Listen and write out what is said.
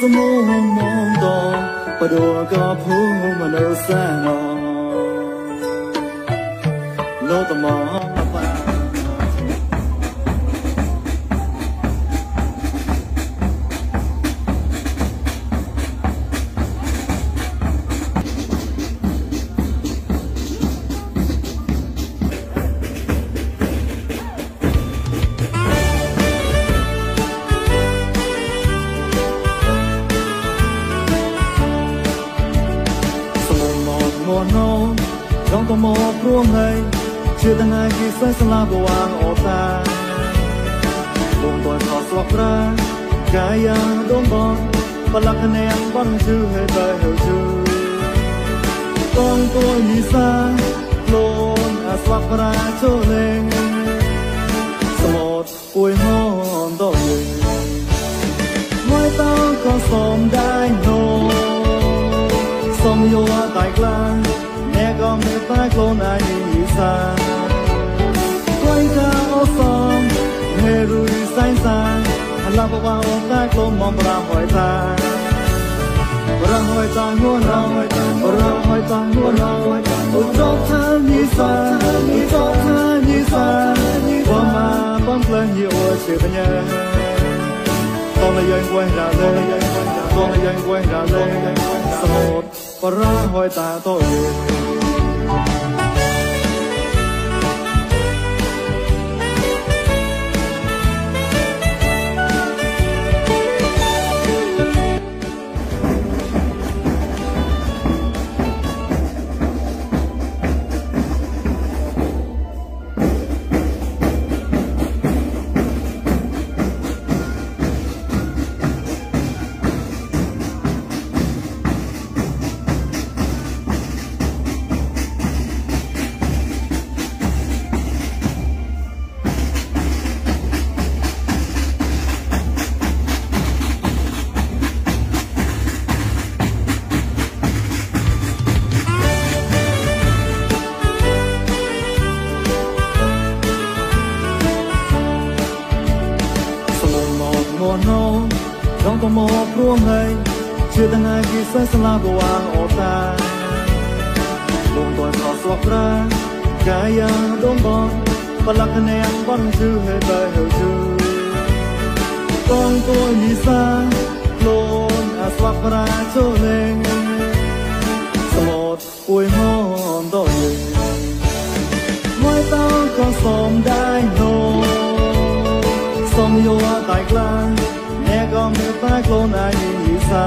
สมองมองต่อประดัวก็พูมันเออแสงอโลตมองไปต้องก็มองร่วงให้เชื่อตั้งไงกี่สายสลาบวางออกตาลงตัวขอสวกรากายาดงบอลปลักคะแนนบ้านชื่อให้เตยเหวชื่อต้องตัวมีสายลงอาสวกราโชเลงสมดป่วยหอนต่อเลยไม่ต้องก็สมได้โนสมโยตายกลางแม่ก็ไม่ตายโกลนายมีสาใครจะเอาสองเฮรุยสายสายลาบว่าโอ้ตายโกลมองปลาหอยตาปลาหอยตาหัวเราปลาหอยตาหัวเราโอ้จบเธอมีสาจบเธอมีสาว่ามาป้อมเพลินยี่โอเชื่อปัญญาต้องเลยยังไว้ราเลยต้องเลยยังไว้ราเลยสมุดปลาหอยตาโตเย็นต้องก็มองร่วงให้เชื่อตั้งไงกี่สายสลาบวางออกตาลงตัวขอสวกรากายาดงบอลปลักคะแนนบ้านชื่อให้เตยเหวชื่อต้องตัวมีสายโลนอาสวกราโชเลงสมดป่วยหอนต่อเย็นไม่ต้องก็สมได้โนสมโยตายกลางแม่ก็ไม่ตายโกลนายมีสา